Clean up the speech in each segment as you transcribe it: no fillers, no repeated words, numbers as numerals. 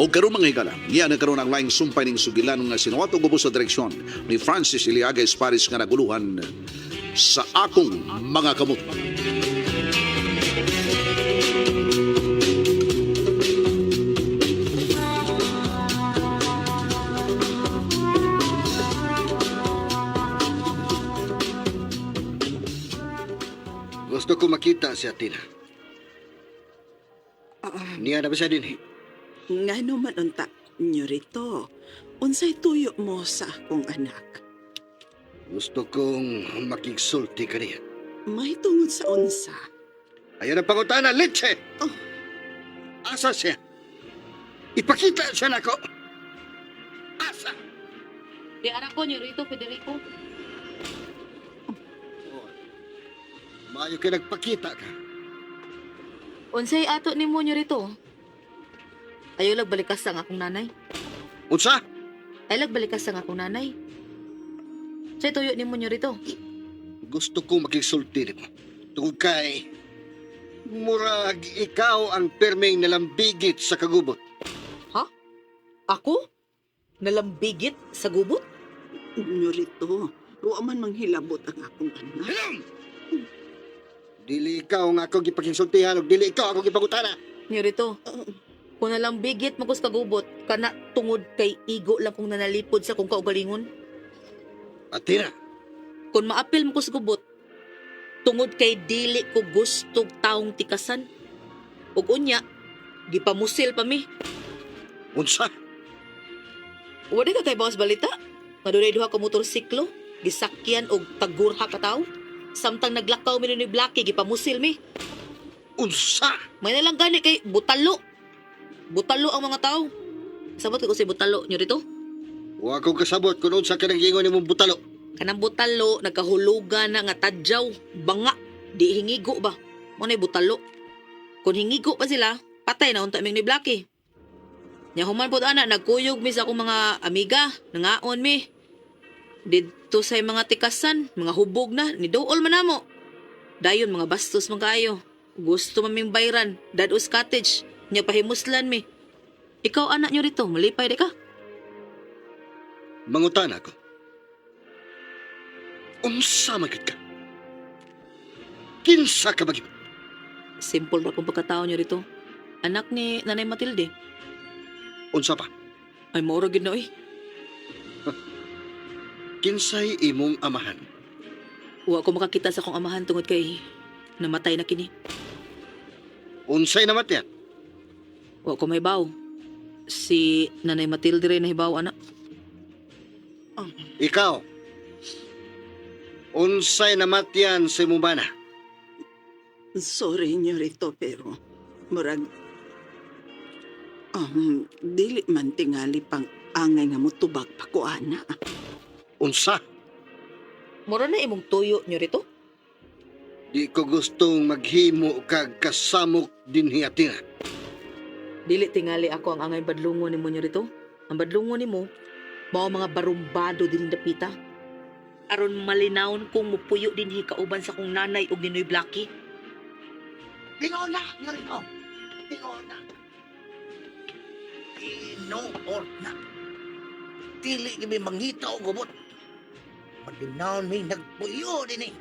O karon, mga higala, niya na karon ang laing sumpay ning sugilan nga sinuwat og ubos sa direksyon ni Francis Iliaga Esparis nga naguluhan Sa Akong Mga Kamot. Gusto ko makita si Athena. Niya na ba siya din eh? Ngano man unta, Nyorito? Unsay tuyo mo sa akong anak? Gusto kong makigsulti kaniya. May tungod sa unsa? Ayaw ng pangutana, Litse! Oh. Asa siya? Ipakita siya nako. Asa? Di ara ko Nyorito Federico. Oh. Maayo kay nagpakita ka. Unsay ato nimo, Nyorito? Ayaw lag balikas ang akong nanay. Unsa? Ay lag balikas ang akong nanay. Say tuyo nimo, Nyorito? Gusto kong makigsulti nimo. Tungod kay murag ikaw ang perming nalambigit sa kagubot. Ako? Nalambigit sa gubot? Nyorito, wa man manghilabot ang akong anak. Hilom! Dili ikaw ang akong gipakigsultihan ug dili ikaw akong gipangutana. Nyorito, kung nalambigit mo ko sa kagubot, kana tungod kay igo lang kong nanalipod sa kong kaugalingon. Athena, Kung maapil mo ko sa gubot, tungod kay dili ko gustog taong tikasan. Ug unya, gipamusil pa mi. Unsa? Wala ka kay bawas balita. Nga dunay duha ka motorsiklo, gisakyan og tagurha ka tawo. Samtang naglakaw mi ni Blackie, gipamusil mi. Unsa? May nalang gani kay butalo. Butalo ang mga tao. Sabot ko si butalo nyo rito. Wa ko kasabot kung unsa ka nang giingon nimong butalo. Kanang butalo, nagkahulugan na nga tadyaw, banga, di hingigo ba? Mo na'y butalo. Kung hingigo pa sila, patay na unta ming ni Blackie. Nya human pod ana, nagkuyog mi sa akong mga amiga, nangaon mi. Didto sa mga tikasan, mga hubog na, ni dool man namo. Dayon mga bastos man kaayo. Gusto man ming bayran, dados cottage, nya pahimuslan mi. Ikaw anak nyo rito, malipay di ka. Mangutana ko. Unsa man gid ka? Kinsa ka ba gyud? Simple ra kong pagkatao nyo rito. Anak ni Nanay Matilde. Unsa pa? Ay, maura gid na oy. Kinsay imong amahan? Wa ko makakita sa akong amahan tungod kay namatay na kini. Unsay namatyan? Wa ko mahibaw. Si Nanay Matilde rin nahibaw, anak. Ikaw. Unsay namatyan sa imong bana? Sorry, Nyorito, pero murag dili man tingali pang angay nga motubag pa ko ana. Unsa? Mura na imong tuyo nyo rito. Di ko gustong maghimo kag kasamok dinhi, Athena. Dili tingali ako ang angay badlungon nimo nyo rito. Ang badlungon nimo mao mga barumbado din dapita. Aron malinawon kung mupuyo dinhi kauban sa kong nanay og Ninoy Blackie. Tingon na, Nyorito. Tingon na. Tinuod na. Dili kami mangita o gubot. Malinawon mi nagpuyo din eh.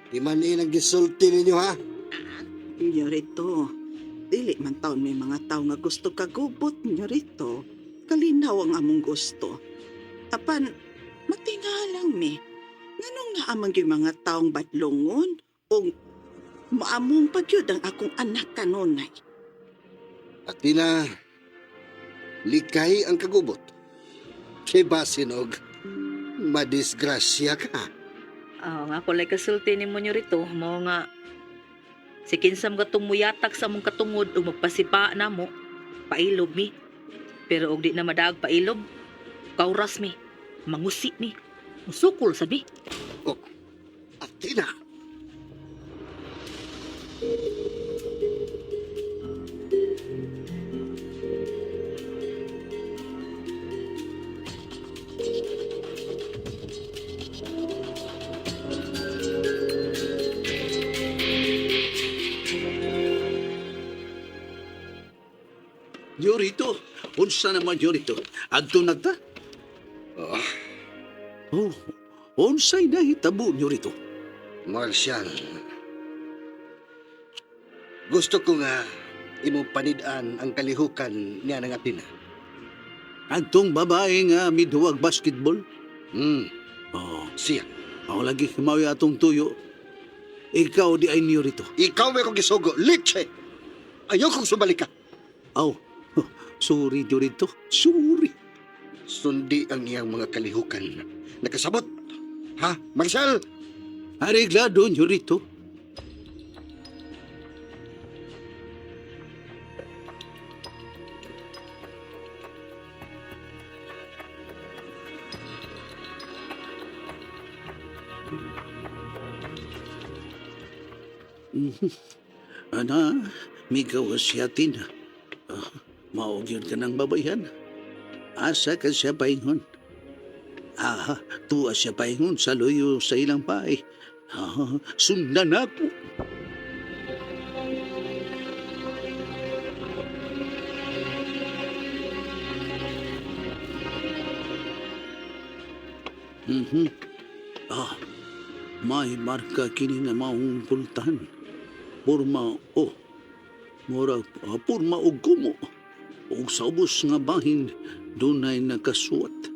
Di man ni naggisulti ninyo ha? Nyorito, dili man taon may mga tao nga gusto kagubot, Nyorito. Kalinaw ang among gusto. Apan, matingalang mi. Nganong naamang yung mga taong badlongon o maamong pagyud ang akong anak kanunay? Athena, likay ang kagubot. Kay basinog, madisgrasya ka. Ah, nga ako lay kasulti nimo nyo rito, mao nga si kinsam katong muyatak sa among katungod ug magpasipa namo, pailob mi. Pero og di na madaag pailob, kauras mi, mangusi mi, musukol sabi. Oh, Athena! Yorito, unsa naman Yorito? Adto na ta? Oh, Oh, unsay nahitabo Yorito? Marcial. Gusto ko nga imong panid-an ang kalihukan niya ng Athena. Adtong babae nga miduwag basketball? Oh, Siya. ako lagi kumawi atong tuyo. Ikaw di ay Yorito. Ikaw may kong gisugo. Litse! Ayaw kong sumalik ka. Aw, sorry Yorito, sorry. Sundi ang iyang mga kalihukan. Nakasabot! Ha, Marcel? Areglado Yorito. Ana, migawas siya tina. Ah, mao gyud ka ng babayan. Asa ka siya paingon. Ah, tuwa siya paingon sa luyo sa ilang paay. Ah, sundan ako. Mhm. Ah, may marka kini nga maong pultahan. Porma o. Mura, porma og kumo. Og sa ubos nga bahin, dunay nakasuwat.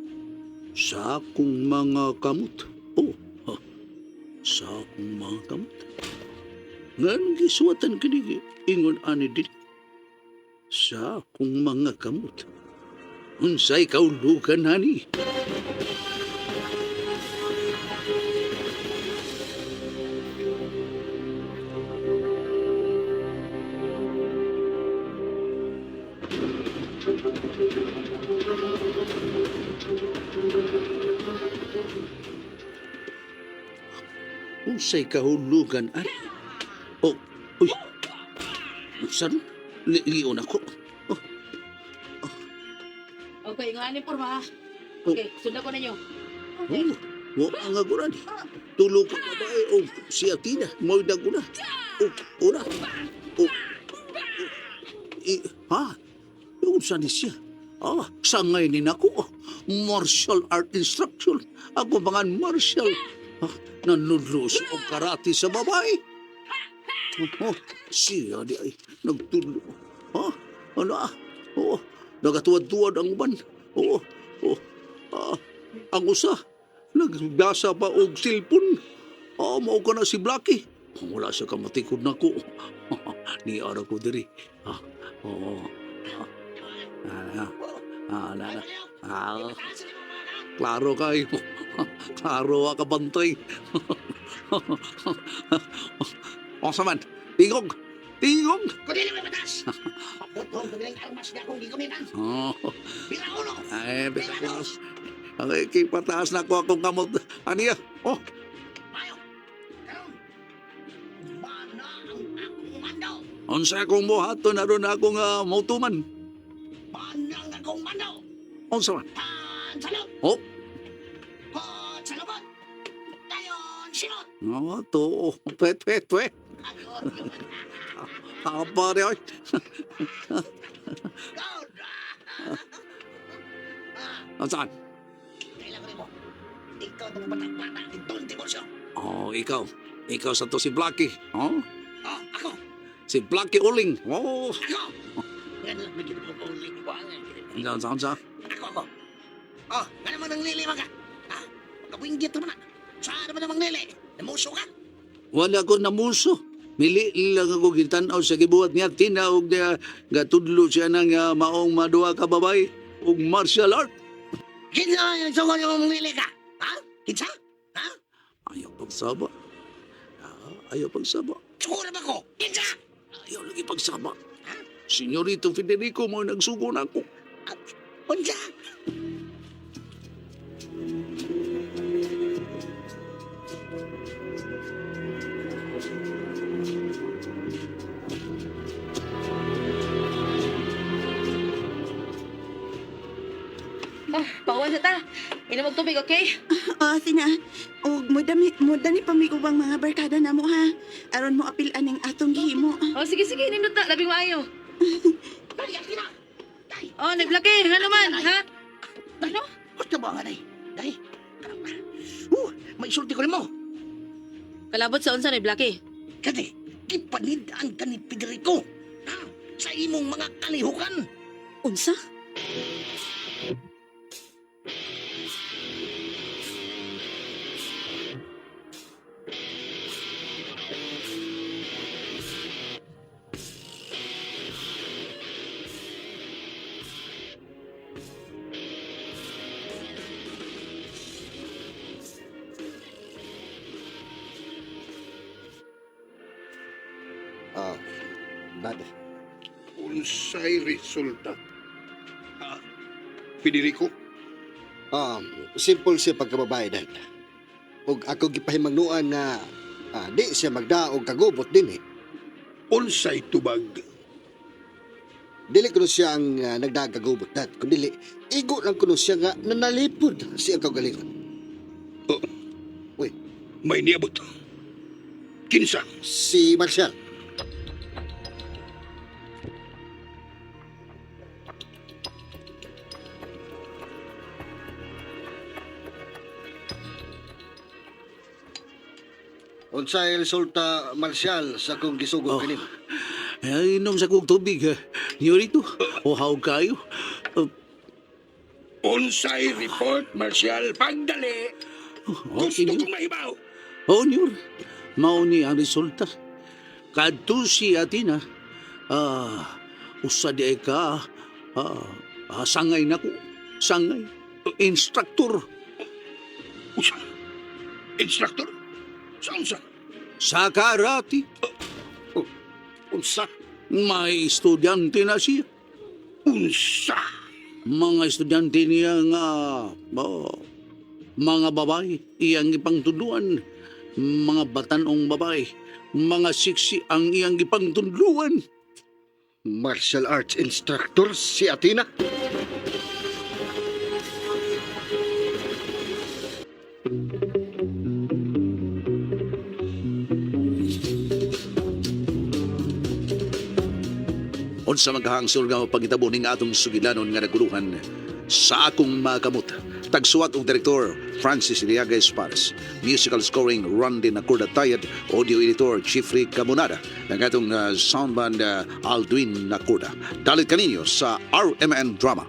Sa akong mga kamot. Oh, ha. Sa akong mga kamot. Nganong gisuwatan kini ingon ani din. Sa akong mga kamot. Unsay kaulugan hani? Unsay kahulugan ani? Oh, uy. Unsa ron? Lion ako. Oh, Okay, nga ni porma. Okay, sundan ko ninyo. Okay. oh, wa ang aguran. Tulo ka babae o si Athena, mo'y naguna. O, ura. O, i, ha? Unsa ni siya? Ah, sangay ni nako. Martial art instruction. Ako mga martial. Ah, nanudlo siya og karate sa babae. Oh, siya di ay nagtulo. Ha? Ano ah? Oo, nagatuwad-tuwad ang uban. Oo, oh, ah, ang usa, nagbasa pa og silpon. Ah, mao ka na si Blackie. Wala siya kamatikod na ko. Ni ara ko diri. Ah, oo. Ah, ah, ah, ah, ah, klaro kayo. Klaro ka bantay. O sa man, tingog! Tingog! Kung dili may batas! Pabutong ko nilang armas na akong gigamitan. Oh, Pira uno! ay, pinakas. Okay, kay pataas na ko akong kamot. Aniya? Oh, Mayo! Karon! Mana ang akong mando! unsa akong buhaton aron akong motuman. Mana ang akong mando! Unsa man? Pansalot! Oh, Pansalot! Dayon, sinot! oh, to. Pwet, pwet, pwet. Ayun! Apa rin, oy. Good! Unsa man? Kailangan mo. Ikaw itong batang-bata ni Don Tiburcio. Oh, ikaw. Ikaw sa to si Blackie. Oh, Oh, ako! si Blackie Uling. Oh, Ako! Nga lang naging mo uling ko ang unsa, unsa, unsa? Ako, ako. Oh, nga naman ang lili mga. Ha? Pagkawinggit naman na. Saan naman ang lili? Namuso ka? Wala ko namuso. Mili lang ako gitanaw sa gibuhat niya. Tinaog niya. Gatudlo siya ng maong maduha ka babae ug martial art. Kinsa man yung sugo niyo mong lili ka? Ha? Kinsa? Ha? Ayaw pagsaba. Ah, ayaw pagsaba. Sugo na ba ko? Kinsa? Ayaw lagi pagsaba. Senyorito Federico mo nagsugo na ako. Unsa? Ah, pawan sa ta. Inom og tubig, okay? Oh, sina. Og mo dani pa mi ubang mga barkada namo ha. Aron mo apil aning atong gihimo. Oh, sige, sige, nindot na. Labing maayo. Dali, Athena! Day. Oh, naglaki, ano man, ha? Day. Ano? Gusto ba nga, day? Day. May sulti ko nimo. Kalabot sa unsa ni Blackie. Kani, gipanid-an ka ni Federico. Ha? Sa imong mga kalihukan. Unsa? Ah, Dad. Unsay resulta? Ha? Federico? Simple siya pagkababae, Dad. Ug ako gipahimangnuan nga di siya magdaog kagubot din eh. Unsay tubag? Dili kuno siya ang nagdaag kagubot, Dad. Kundili, igo lang kuno siya nga nanalipod siya kaugalingon. Oh. Uy. May niabot. Kinsa? Si Marcial. Unsay resulta, Marcial, sa akong gisugod Oh. kanimo? Ay, inom sa kong tubig. Nyorito, uhaw kayo. Unsay report, Marcial? Pagdali! Okay, Gusto Nyor. kong mahibaw! Oh, Nyor. Mao ni ang resulta. Kadto si Atina. Usa di ay ka. Sangay nako. Sangay. Instructor. Usa? Instructor? Sa unsa? Sa karate. Unsa? May estudyante na siya. Unsa? Mga estudyante niya nga oh, mga babae iyang ipangtunduan, mga batanong babae, mga siksi ang iyang ipangtunduan. Martial arts instructor si Athena? Unsa maghangsol nga mapangitabo ning atong sugilanon nga naguluhan sa akong makamot. Tagsuwat og direktor Francis Iliaga Espares. Musical scoring Randy Nacorda Tayad, audio editor Jeffrey Camonada, ng atong soundband Alduin Nacorda. Dalit kaninyo sa RMN Drama.